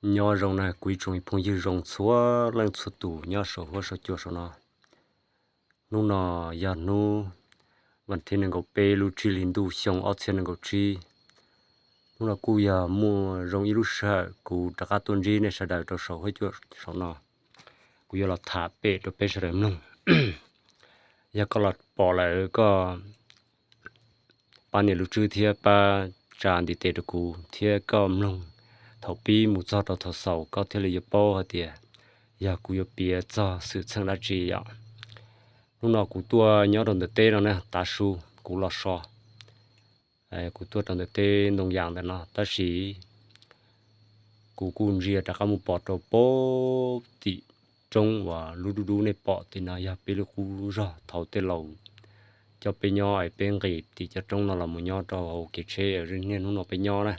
Nyob zoo na kuv ib tsoom phooj ywg zoo txhua leej txhua tus nyob saum huab saum cua saum no. Hnub no yog hnub vas thib nees nkaum peb lub tsib hlis ntuj xyoo ob txhiab nees nkaum tsib. Hnub no kuj yog muaj zoo ib lub sij hawm kuv rov qab tuaj ntsib nej sawv daws rau saum huab cua saum no. Kuv yuav los tham pem rau peb sawv daws mloog. Yog koj los pom lawm koj pab nias lub tswb thiab pab tsa ntiv tes rau kuv thiab koj mloog thaum pib mus txog rau thaum xaus koj thiaj li yuav paub hais tias yog kuv yuav piav txog xwm txheej dab tsi yom. Hnub no kuv tuaj nyob rau ntawm teb no na, tav su kuv los so, kuv tuaj rau ntawm teb ntoo yas ntawm no tab sis kuv kuj ntsia rov qab mus pom rau pem tim roob uas lub dub dub nej pom tim no yog peb lub qub zos thaum tej laus coj peb nyob es peb nqis tim cov roob no los mus nyob rau hauv kev tsheb niaj hnub no peb nyob na.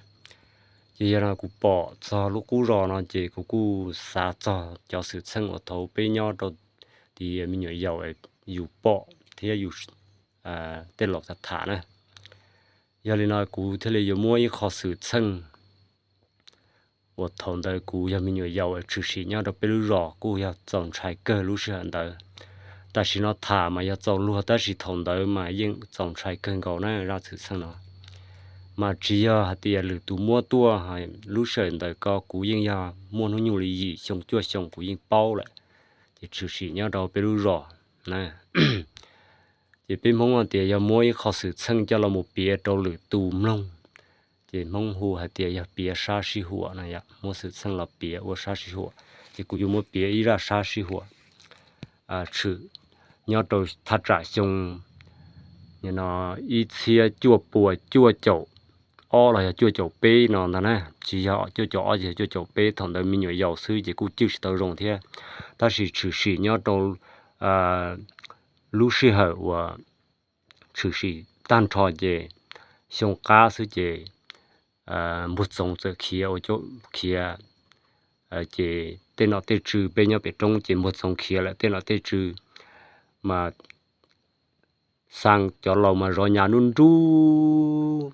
Ces yog no kuv pom txog lub qub zos no ces kuv kuj xav txog cov xwm txheej uas thaum peb nyob rau tim me nyuam yaus yus pom thiab yus tej laus tham tham na. Yog li no kuv thiaj li yuav muab ib qho xwm txheej uas thaum ntawd kuv yog me nyuam yaus tshwm sim nyob rau peb lub zos kuj yog txaus ntshai kawg lub sij hawm ntawd. Tam sim no tham mas yog txaus luag tab sis thaum ntawd mas yeej txaus ntshai kawg nkaus na zaj xwm txheej no. Mas tsis yog hais tias lwm tus muab tuaj, lub sij hawm ntawd ko kuv yeej yog muaj hnub nyoog li yim xyoo cuaj xyoo kuv yeej paub lawm, ces tshwm sim nyob rau peb lub zos na. Ces peb Hmoob tias yog muab ib qho xwm txheej coj los mus piav rau lwm tus mloog, ces Hmoob hu hais tias yog piav sab sij huam no, muab xwm txheej los piav ua sab sij huam. Ces kuv yuav muab piav ib zaj sab sij huam tshwm nyob rau thaj tsam xyoo ib txhiab cuaj puas cuaj caum ob los yog cuaj caum peb no ntag na, tsis yog cuaj caum ob, yog cuaj caum peb, thaum ntawd me nyuam yaus xwb ces kuj cwj tsis tau zoo thiab. Tab sis tshwm sim nyob rau lub sij hawm uas tshwm sim tag nrho ces xyoo qab xwb ces npuag txoov txawm khiav ua, khiav ces tej nom tej tswv, peb nyob pem roob ces npuag txoov khiav lawm, tej nom tej tswv mas xaa cov laus mas zov nyas nruj nruj,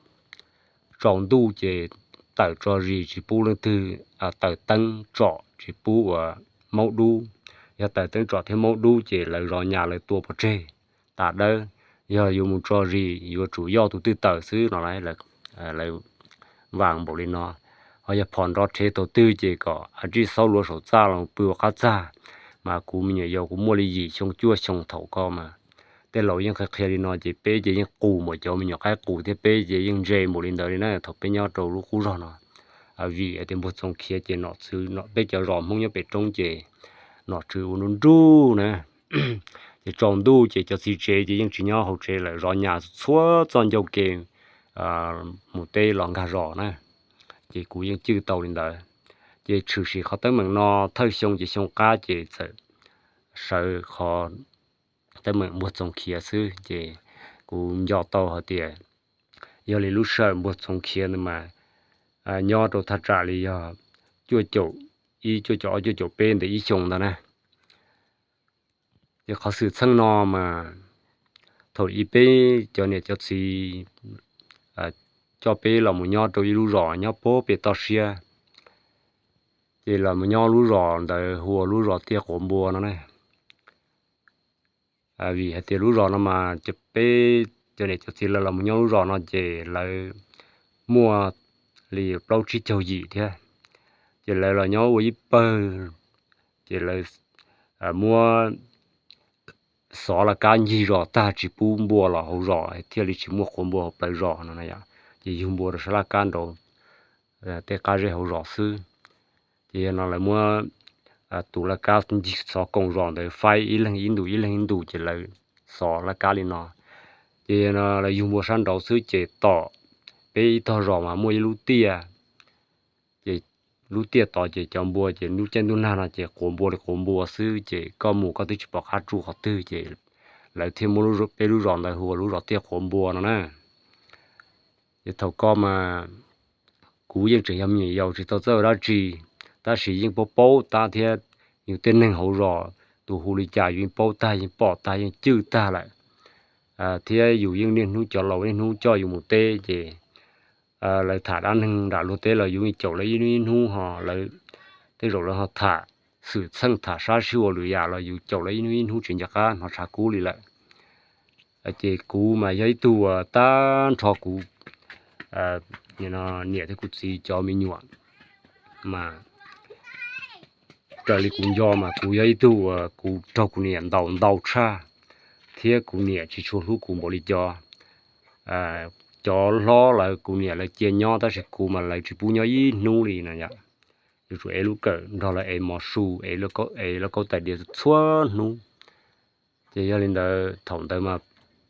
tsaus ntuj ces tawm tso zis tsis pub leej twg, tawm teeb tsom tsis pub ua maub dub. Yog tawm teeb tsom thiab maub dub ces lawv zov nyas lawv tua pov tseg tas dawb. Yog yuav mus tso zis yuav tsum yoj tus twg tawm xwb no, lawv vas npaum li no. Ho yog phom nrov rhe thaum twg ces kom a tsij xaub luav saum txaj los pw ua qab txag. Mas kuv me nyuam yaus kuv muaj li yim xyoo cuaj xyoo thaum ko mas tej laus yeej qhia qhia li no ces peb ces yeej qus npaum cov me nyuam qaib qus thiab, peb ces yeej ntse npaum li ntawd li na thaum peb nyob rau lub qub zog no. Vim tias npuag txoov khiav ces nom tswv, peb cov zos Hmoob nyob pem roob ces nom tswv ua nruj nruj na. Ces tsaus ntuj ces cov txiv tsev ces yeej tsis nyob hauv tsev lawm, zov nyas txhua txoj ncauj ke mus teb los nkag zos na. Ces kuv yeej cwj tau li ntawd. Ces tshwm sim qhov teeb meem no, thawj xyoo ces xyoo qab ces txawm sawv qhov teeb meem npuag txoov khiav xwb ces kuv nco tau hais tias yog li lub sij hawm npuag txoov khiav ntawd mas nyob rau thaj tsam li yog cuaj caum ib, cuaj caum ob, cuaj caum peb ntawd ib xyoo ntawd na. Ces qhov xwm txheej no mas thaum ub peb cov niam cov txiv coj peb los mus nyob rau ib lub zos nyob puag pem toj siab, ces los mus nyob lub zos ntawd hu ua lub zos Tiaj Quav Npua no na. Vim hais tias lub zos no mas peb cov niam cov txiv lawv los mus nyob lub zos no ces lawv muaj li plaub tsib caug yim thiab. Ces lawv los nyob ua ib pawg, ces lawv muab xov laj kab ncig zos tag tsis pub npua los hauv zos thiaj li tsis muaj quav npua hauv plawv zos no na yom. Ces yug npua rau sab laj kab nraud tej qab zeb hauv zos xwb. Ces yog no lawv muab tus laj kab ncig xov koom zos ntawd faib ib leeg ib ntus ib leeg ib ntus ces lawv xov laj kab li no. Ces yog no lawv yug npua sab nraud xwb ces tom peb ib tog zos mas muaj ib lub tiaj. Ces lub tiaj tod ces cov npua ces ntuj caij ntuj nag no ces quav npua li quav npua xwb ces koj mus koj twb tsis pom qab tsuj qhov twg ces lawv thiaj muab peb lub zos ntawd hu ua lub zos Tiaj Quav Npua no na. Ces thaum ko mas kuv yeej tseem yog me nyuam yaus tsis tau txawj ua dab tsi, tab sis yeej paub paub tab thiab yus tej neeg hauv zos tus hu li cas yus yeej paub tag yeej pom tag yeej cwj tag lawm. Thiab yus yeej niaj hnub cov laus niaj hnub coj yus mus teb ces lawv tham dab neeg nram luag teb los yus yeej caum lawv ib hnub ib hnub ho lawv tej zaum lawv ho tham xwm txheej tham sab sib ua lwm yam los yus caum lawv ib hnub ib hnub tsis nco qab hnov tshav kub li lawm. Ces kuv mas yog ib tug uas tag nrho kuv niam thiab kuv txiv cov me nyuam mas raws li kuv nco mas kuv yog ib tug uas kuv raug kuv niam ntaus ntau tshaj, thiab kuv niam tsis tshua hlub kuv npaum li cov, cov hlob lawv kuv niam lawv cia nyob tab sis kuv mas lawv tsis pub nyob ib hnub li no yom. Yuav tsum ev lub kawm nrog lawv ev mov su, ev lauj kaub tais diav txhua hnub. Ces yog li ntawd thaum ntawd mas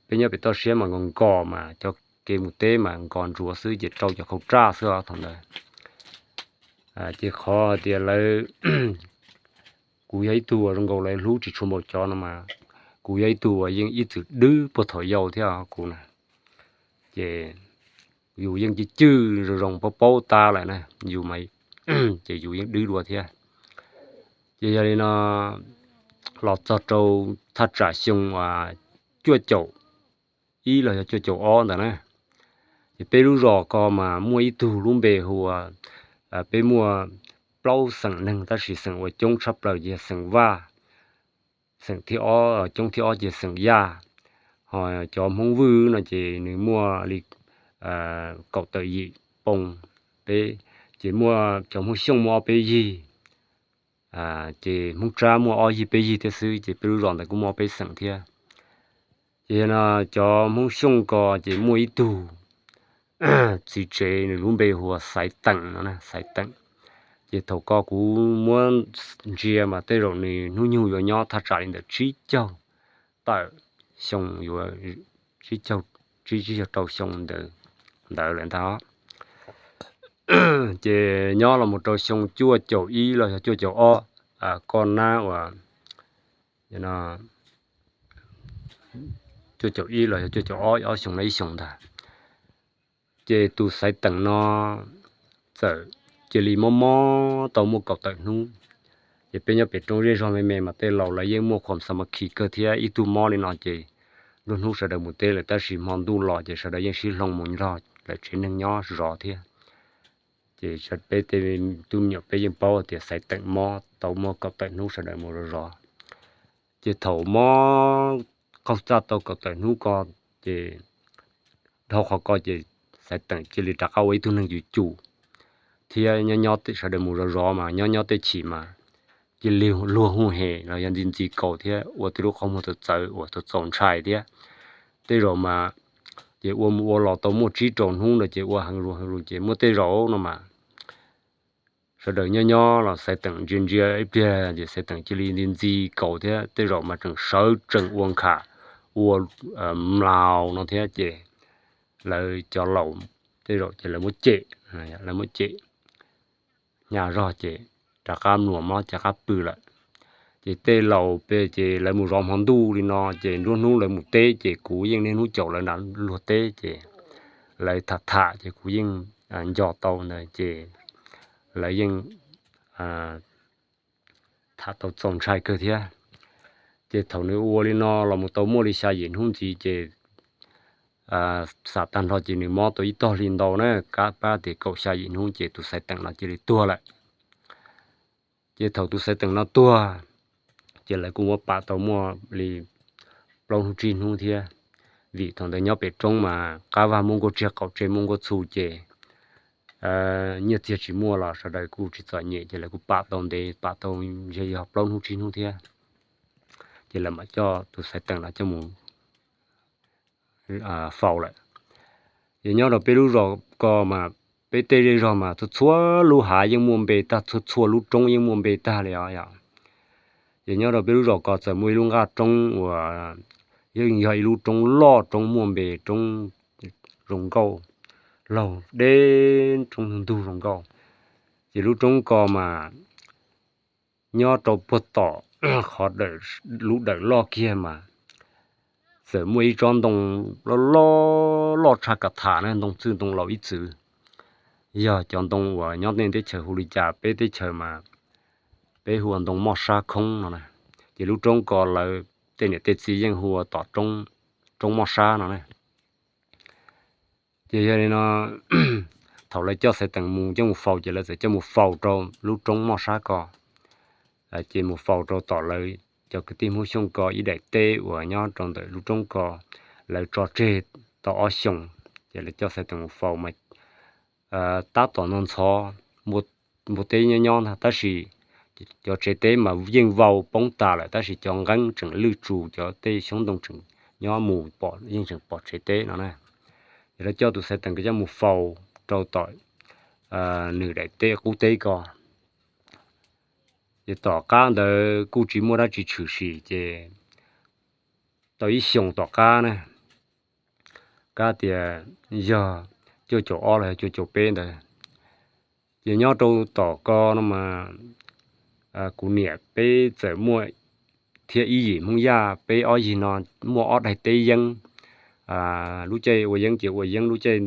peb nyob pem toj siab mas nkos nkos mas cov kev mus teb mas nkos ntsuav xwb ces rau cov khau raj xwb os thaum ntawd. Ces qhov hais tias lawv, kuv yog ib tug zoo nkaus lawv hlub tsis tshua npaum cov no mas kuv yog ib tug uas yeej ib txwm dwb puag thaum yau thiab kuv na. Ces yus yeej cwj cwj zoo zoo paub paub tab lawm na, yus mas ces yus yeej dwb dua thiab. Ces yog li no los txog rau thaj tsam xyoo cuaj caum ib los yog cuaj caum ob ntawd na, ces peb lub zos ko mas muaj ib tug lub npe hu ua, peb muaj plaub xeem neeg tab sis xeem uas coob tshaj plaws ces yog xeem Vaj, xeem thib ob, coob thib ob ces xeem Yaj. Ho cov Hmoob Vwj no ces nws muaj li kaum tawm yim poo peb, ces muaj cov Hmoob Xyooj muaj ob peb yig, ces Hmoob Tsab muaj ob yig peb yig thiab xwb ces peb lub zos ntawd kuj muaj ob peb xeem thiab. Ces yog no cov Hmoob Xyooj ko ces muaj ib tug txiv tsev nws lub npe hu ua Xaiv Teem no, Xaiv Teem. Ces thaum ko kuv muab ntsia mas tej zaum nws hnub nyoog yuav nyob thaj tsam li ntawm tsib caug tawm xyoo, yuav tsib caug, tsib caug rau xyoo ntawd lawm ntag. Ces nyob los mus rau xyoo cuaj caum ib los yog cuaj caum ob, koj nab uas cuaj caum ib los yog cuaj caum ob, ob xyoo no ib xyoos ntag. Ces tus Xaiv Teem no txawm cia li mob mob tau muaj kaum tawm hnub. Ces peb nyob pem roob zej zog me me mas tej laus lawv yeej muaj khuam xa ma khi kawg thiab, ib tug mob li no ces nruab hnub sawv daws mus teb lawm tab sis hmo ntuj los ces sawv daws yeej sib hloov mus nrog lawv tsev neeg nyob zov thiab. Ces peb tej tub me nyuam peb yeej paub tias Xaiv Teem mob tau muaj kaum tawm hnub sawv daws mus zov zov. Ces thaum mob qaug txaj tau kaum tawm hnub ko, ces dhau qhov ko ces Xaiv Teem cia li rov qab ua ib tug neeg cum cum thiab nyob nyob sawv daws mus zov zov mas nyob nyob tej chim mas cia li luag hu hem los yog ntxi ntxi kaus thiab ua tej lub qhov muag txawv txawv uas txaus txaus ntshai thiab. Tej zaum mas ces ua mus ua los tau muaj tsib rau hnub no ces ua heev zus heev zus ces muaj tej zaum no mas sawv daws nyob nyob los Xaiv Teem ntsia ntsia ib pliag ces Xaiv Teem cia li ntxi ntxi kaus thiab tej zaum mas tseem sawv tsees ua nkham ua mlaus no thiab ces lawv cov laus tej zaum ces lawv muab cem, lawv muab cem hnyav zog ces rov qab mluas mob ces rov qab pw lawm. Ces tej laus pem ces lawv mus zov hmo ntuj li no ces nruab hnub lawv mus teb ces kuv yeej niaj hnub caum lawv nram luag teb ces lawv tham tham ces kuv yeej nco tau ntawd ces lawv yeej tham tau txaus ntshai kawg thiab. Ces thaum nws ua li no los mus tau muaj li xya yim hnub ntxiv ces xam tag nrho ces nws mob tau ib tog hli ntau na, kab pab tias kaum xya yim hnub ces tus Xaiv Teem no cia li tuag lawm. Ces thaum tus Xaiv Teem no tuag, ces lawv kuj muab pam tau muaj li plaub hnub tsib hnub thiab, vim thaum ntawd nyob pem roob mas qab vaj muaj nkuaj tsiaj qaum tsev muaj nkuaj txhu ces nyiaj txiag tsis muaj los sawv daws kuj tsis txom nyem ces lawv kuj pam tau ntev, pam tau ntshe yog plaub hnub tsib hnub thiab, ces lawv mam coj tus Xaiv Teem no coj mus faus lawm. Ces nyob rau peb lub zos ko mas peb tej zej zog mas txhua txhua lub hav yeej muaj npe tag, txhua txhua lub roob yeej muaj npe tag li os yom. Ces nyob rau peb lub zos ko txawm muaj ib lub nqaj roob uas yeej yog ib lub roob loj, roob muaj npe, roob zoo nkauj, laug deb, roob ntug zoo nkauj. Ces lub roob ko mas nyob rau puag tom qhov lub dawm loj kiag mas txawm muaj ib tsob ntoo loj loj loj tshaj ka tham na, ntoo txwj ntoo laus ib txwm. Yog cov ntoo uas nyob nej teb chaws hu li cas, peb teb chaws mas peb hu ua ntoo moj sab khoob no na. Ces lub roob ko lawv tej niam tej txiv yeej hu ua tom roob moj sab no na. Ces yog li no, thaum lawv coj Xaiv Teem mus coj mus faus ces lawv txawm coj mus faus rau lub roob Moj Sab ko, ces mus faus rau tom lawv cov kwv tij Hmoob Xyooj ko ib daim teb uas nyob rau ntawm lub roob ko, lawv tso tseg tau ob xyoos, ces lawv coj Xaiv Teem mus faus mas tab tom nto ntxhov, npua teb nyob nyob ntag tab sis cov tsev teb mas yeej vau poob tas lawm tab sis cov nqeeb tseem lwj tsus, cov tej xyoob ntoo tseem nyob mus yeej tseem pom tsev teb no na. Ces lawv coj tus Xaiv Teem ko coj mus faus rau tom nws daim teb qub teb ko. Ces tom qab ntawd kuj tsis muaj dab tsi tshwm sim ces tau ib xyoos tom qab na, kab tias yog cuaj caum ob los yog cuaj caum peb ntawd, ces nyob rau tom ko no mas kuv niam peb txawm muaj thiab ib yim Hmoob Yaj, peb ob yig no muaj ob daig teb yeeb. Lub caij ua yeeb ces ua yeeb, lub caij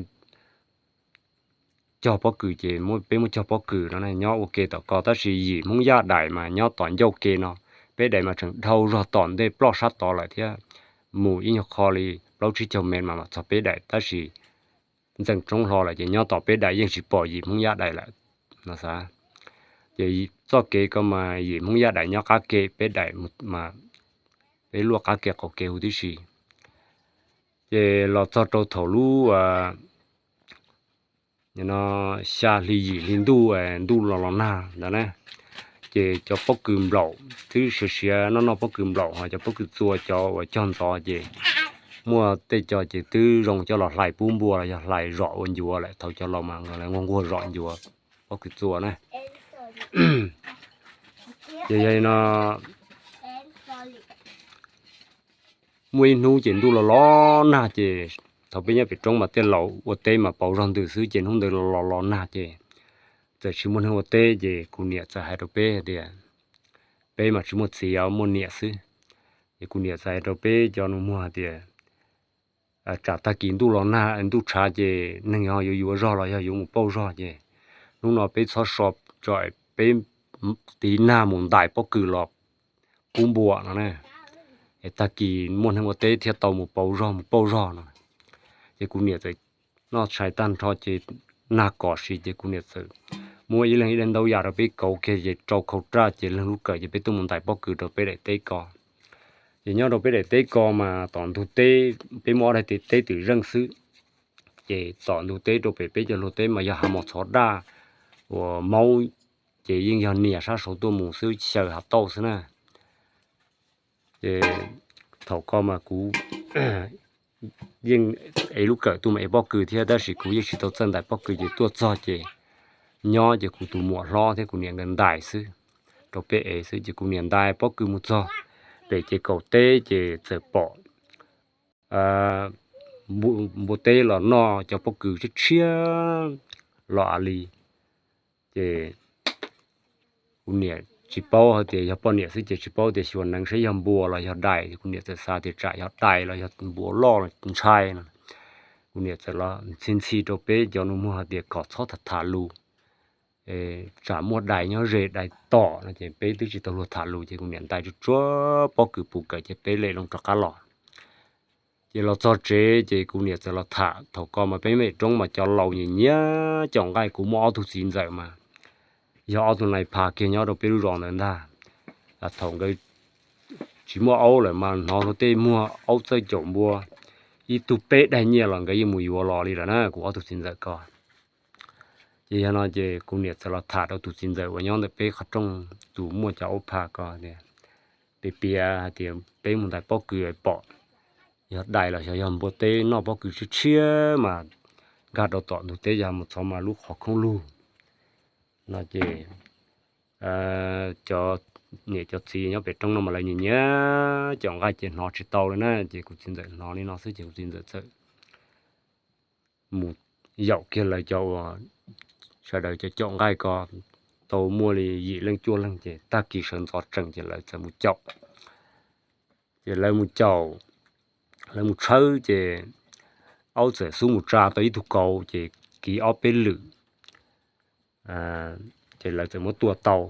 cog pob kws ces peb muaj cog pob kws no nyob ua ke tom ko tab sis yim Hmoob Yaj daim mas nyob tom ncauj ke no. Peb daim mas tseem dhau zog tom ntej ploj sab tod lawm thiab, mus ib nyuag qho li plaub tsib caug mev mas mam txog peb daim tab sis ntxeem roob hlo lawm ces nyob tom peb daim yeej tsis pom yim Hmoob Yaj daim lawm no xav. Ces txoj kev ko mas yim Hmoob Yaj daim nyob qab ke, peb daim mas peb luaj qab ke qaum kev huv tib si. Ces los txog rau thaum lub xya hli yim hli ntuj, ntuj los los nag ntawd na, ces cov pob kws nplaum twb siav siav noj noj pob kws nplaum ho cov pob kws txua cov uas cog ntxov ces muaj tej co ces twb zoo coj los hlais pub npua los yog hlais zom ua ncuav lawm, thaum cov laus mas nquag nquag zom ncuav pob kws txua na. Ces yog li no muaj ib hnub ces ntuj los los nag ces thaum peb nyob pem roob mas tej laus ua teb mas pauv zog ntws xwb ces hnub ntawd los los los nag ces txawm tsis muaj neeg ua teb ces kuv niam txawm hais rau peb hais tias, peb mas tsis muaj txiv os, muaj niam xwb. Ces kuv niam txawm hais rau peb cov nus muag hais tias, tsam tag kis ntuj los nag ntuj tshav ces neeg ho yuav yuav zog los yog yuav mus pauj zog ces hnub no peb txhob so tso, peb tiv nag mus ntais pob kws los pub npua no na, es tag kis muaj neeg ua teb thiaj tau mus pauv zog mus pauj zog no. Ces kuv niam txawm noj tshais tag nrho ces nag kom si ces kuv niam txawm muab ib leeg ib daim ntaub yas rau peb kauv kiag ces rau khau raj ces leeg lub kawm ces peb tuaj mus ntais pob kws rau peb daim teb ko. Ces nyob rau peb daim teb ko mas tom ntug teb, peb muaj ob daim teb twm zeej xwb, ces tom ntug teb rau pem peb cov luag teb mas yog hav mos txhov daj uas maub, ces yeej yog nias sab saud tuaj mus xwb, xyaw hav tauj xwb na. Ces thaum ko mas kuv yeej ev lub kawm tuaj mas ev pob kws thiab tab sis kuv yeej tsis tau txawj ntais pob kws ces tuaj txog ces nyob ces kuv tus muam hlob thiab kuv niam nkawd ntais xwb, rau peb ev xwb ces kuv niam ntais pob kws mus txog pem ces kaum teb ces txawm pom npua teb los noj cov pob kws tshiab tshiab los a li. Ces kuv niam tsis paub hais tias yog poj niam xwb ces tsis paub tias xyuas neev saib yog npua los yog dais, kuv niam txawm xav tias tsam yog dais los yog npua loj los ntshai no. Kuv niam txawm los ntxhi ntxhi rau peb cov nus muag hais tias kom txhob tham tham lus, tsam muaj dais nyob ze dais tom no ces peb twb tsis tau luag tham lus ces kuv niam ntais tsuag tsuag pob kws puv kawm ces peb lem loo rov qab los. Ces los txog tsev ces kuv niam txawm los tham, thaum ko mas peb me roob mas cov laus nyiam nyiam caum nqaij, kuv muaj ob tug txiv ntxawm mas yog ob tug nais phas kiag nyob rau peb lub zos ntawd ntag. Thaum nkawd tsis muaj aub lawm mas hnov luag tej muag aub txawj caum npua, ib tug peb daig nyiaj los nkawd yeej mus yuav los li lawm na kuv ob tug txiv ntxawm ko. Ces yog no ces kuv niam txawm los tham rau tus txiv ntxawm uas nyob ntawm peb qhov rooj, tus muaj cov aub phas ko tias, piav piav hais tias peb mus ntais pob kws pom yog dais los xyov yog npua teb noj pob kws tshiab tshiab mas nkag rau tom ntug teb yog mus txhov mas lub qhov khoob lug no ces cov niam cov txiv nyob pem roob no mas lawv nyiam nyiam caum nqaij ces hnov tsis tau li na. Ces kuv txiv ntxawm hnov li no xwb ces kuv txiv ntxawm txawm mus yaum kiag lawv cov uas sawv daws cov caum nqaij ko tau muaj li yim leej cuaj leeg ces tag kis sawv ntxov tsees ces lawv txawm mus caum. Ces lawv mus caum, lawv mus tshawb ces aub txawm xub mus tsa tau ib tug kauv ces kiv ob peb lwm ces lawv txawm muab tua tau.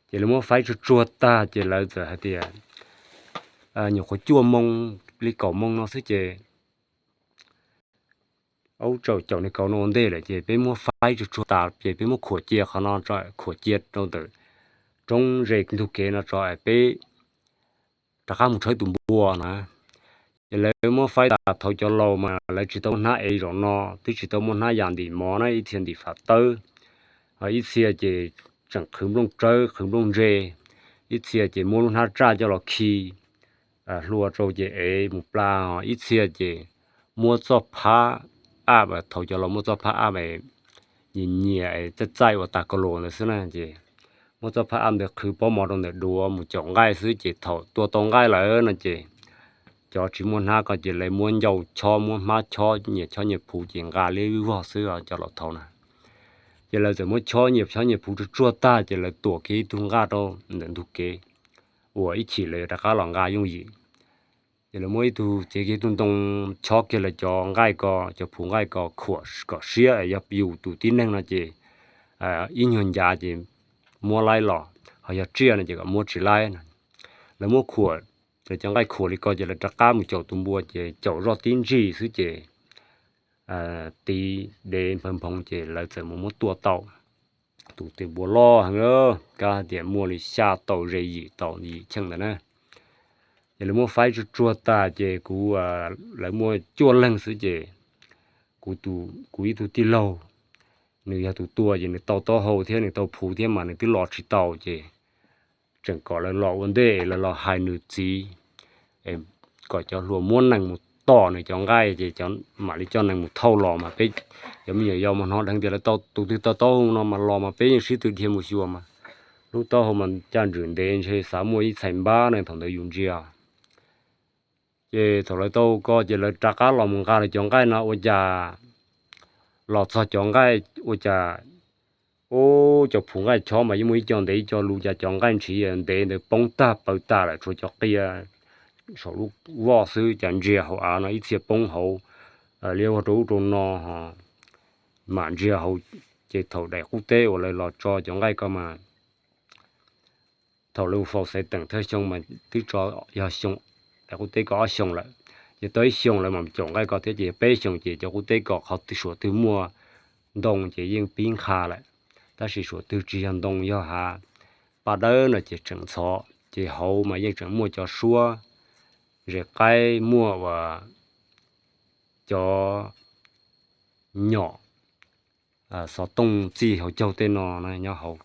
Ces lawv muab faib tsuag tsuag tag ces lawv txawm hais tias nyuam qhuav cuaj moo li kaum moo no xwb ces Aub, tsaum caum niag kauv no ua ntej lawm ces peb muab faib tsuag tsuag tas ces peb muab khuam cia qhov no tso, khuam cia rau ntawm roob ze ntug kev no tso, peb rov qab mus tshawb tus npua na. Ces lawv muab faib tas, thaum cov laus mas lawv tsis tau muaj hnab ev zaum no, twb tsis tau muaj hnab yam ntim mov na, ib txhia ntim fam tawb, ib txhia ces tseem qhwv nplooj tsawb qhwv nplooj ntse, ib txhia ces muab lub hnab tsaj coj los khi hlua rau ces ev mus plas, ib txhia ces muab txoj phab ab, thaum cov laus muab txoj phab ab nyias nyias txaij txaij ua tas ko los ntawd xwb na, ces muab txoj phab ab ntawd qhwv pob mov rau ntawm duav mus caum nqaij xwb, ces thaum tua tau nqaij lawm no ces cov tsis muaj hnab ko ces lawv muab ncau chob, muab hmab chob nyias chob nyias phuv ces nqa liab vog xwb cov laus thaum na. Ces lawv txawm muab chob nyias chob nyias phuv tsuag tsuag tag ces lawv tuam kiag ib tug nqaj rau ntawm ntug kev uas ib chim lawv yuav rov qab los nqa yooj yim. Ces lawv muab ib tug txiav kiag ib tug ntoo chob kiag lawv cov nqaij ko, cov phuv nqaij ko khuam kom siab, yog yus tus tib neeg no ces ib nyuag ncav ces muab laib los, ho yog tsiaj no ces kom muab tsis laib no. Lawv muab khuam, lawv cov nqaij khuam li ko ces lawv rov qab mus caum tus npua ces caum zoj tib ntsig xwb ces tiv dev nphawv nphoov ces lawv txawm mus muab tua tau. Tus twg npua loj heev, kab tias muaj li xya tau ze yim tau yim cheej ntawd na. Ces lawv muab faib tsuag tsuag tas ces kuv, lawv muaj cuaj leeg xwb ces kuv ib tug tij laug, nws yog tus tua ces nws tau taub hau thiab nws tau phuv thiab mas nws twb los tsis tau ces tseem kom lawv los ua ntej es lawv los hais nws txiv kom cov hluas muab nees mus tom nws cov nqaij ces mam li coj nees mus thauj los mas peb cov me nyuam yaus mas hnov dheev tias lawv tau tus twg tau taub hau no mas los mas peb yeej sib tw dhia mus xyuas mas lub taub hau mas caj ntswm ntev ntshe xav muaj ib txhais npab ne thaum ntawd yus ntsia. Ces thaum lawv tau ko ces lawv rov qab los mus nqa lawv cov nqaij no ua cas los txog cov nqaij ua cas, ub, cov phuv nqaij chob mas yeej muaj ib co ntev ib co luv, cas cov nqaij ntshiv ntev ntawd poob tag pawv tas lawm, tshuav cov qia saum lub voj xwb, cas ntsiag hauv av no ib txhia poob hauv liab vog rau ub rau no ho mam ntsiag hauv. Ces thaum daim qub teb uas lawv los tso cov nqaij ko mas thaum lawv faus xaiv teem thawj xyoo mas twb tso yog xyoo, daim qub teb ko ob xyoos lawm, ces tau ib xyoos lawv mam caum nqaij ko thiab ces yog peb xyoos ces cov qub teb ko qhov twg suav twg muaj ntoo ces yeej pib nqha lawm, tab sis suav twg tsis yog ntoo yog hav paj dawb no ces tseem ntxhov, ces hauv mas yeej tseem muaj cov suab zes qaib, muaj uas cov nyom xov tooj txij hauv caug tej no nyob hauv.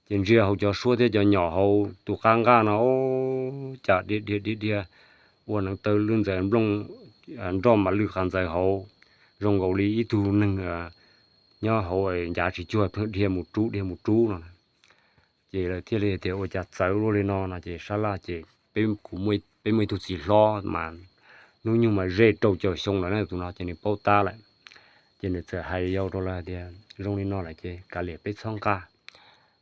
Ces ntsia hauv cov suab thiab cov nyom hauv tus qab nqaj no, cas dhia dhia dhia dhia ua neev taw lwj ntxaws nplooj nroj mas lwj qas ntxaws hauv, zoo nkaus li ib tug neeg nyob hauv ncav tsis cuag pheej dhia mus rub dhia mus rub no. Ces lawv thiaj li tias ua cas txawv luaj li no no ces sab laj ces peb kuv, peb muaj ib tug txiv hlob mas hnub nyoog mas ze rau caum xyoo lawm na tus no ces nws paub tab lawm. Ces nws txawm hais yau rau lawv tias zoo li no lawm ces kav liam peb txhob nqa,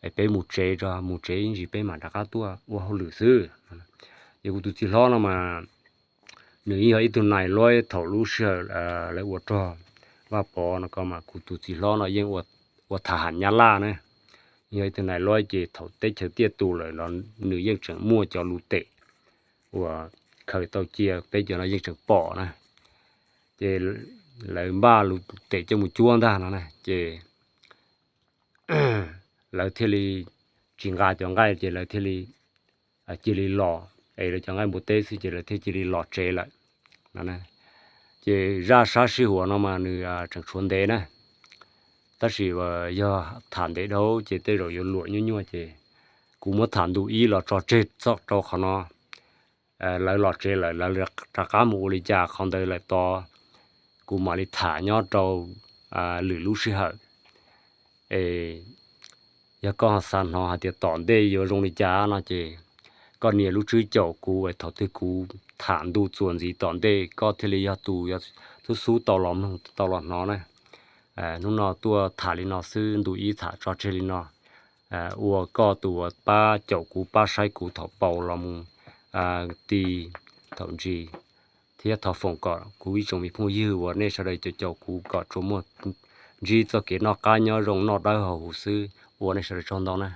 es peb mus tsev tso, mus tsev ib ntsis peb mam rov qab tuaj ua hauj lwm xwb. Ces kuv tus txiv hlob no mas nws yog ib tug nais luab thaum lub sij hawm lawv ua rog Vaj Pov no ko mas kuv tus txiv hlob no yeej ua tha ham nyab laj na, yog ib tug nais luab ces thaum teb chaws tiaj tus lawm los nws yeej tseem muaj cov lus tem uas khaws tau cia peb cov no yeej tseem pom na. Ces lawv npaj lus tem coj mus cuab ntag no na ces lawv thiaj li tsis nqa cov nqaij ces lawv thiaj li cia li los, es lawv cov nqaij npua teb xwb ces lawv thiaj cia li los tsev lawm no. Ces zaj sab sij huam no mas nws tseem tshuav ntev na, tab sis yog tham ntev dhau ces tej zaum yuav luam nyuaj nyuaj ces kuv muab tham ntu ib los tso tseg txog rau qhov no. Lawv los tsev lawm lawv rov qab mus ua li cas qhov ntawd lawm tod kuv mam li tham nyob rau lwm lub sij hawm. Es yog koj xav hnov hais tias tom ntej yuav zoo li cas no ces koj nias lub tswb caum kuv es thaum twg kuv tham ntu txuas ntxiv tom ntej koj thiaj li yog tus yuav xub xub tau los mloog tau los hnov na. Hnub no tuaj tham li no xwb, ntu ib tham tso tseg li no. Ua koj tus uas pab caum kuv pab saib kuv thaum paus los mus ti thaum ntsis, thiab thov foom kom kuv ib tsoom me phooj ywg uas nej sawv daws caum caum kuv kom tsuas muaj ntsib txoj kev noj qab nyob zoo noj dawb haus huv xwb. Ua nej sawv daws tsaug ntau na.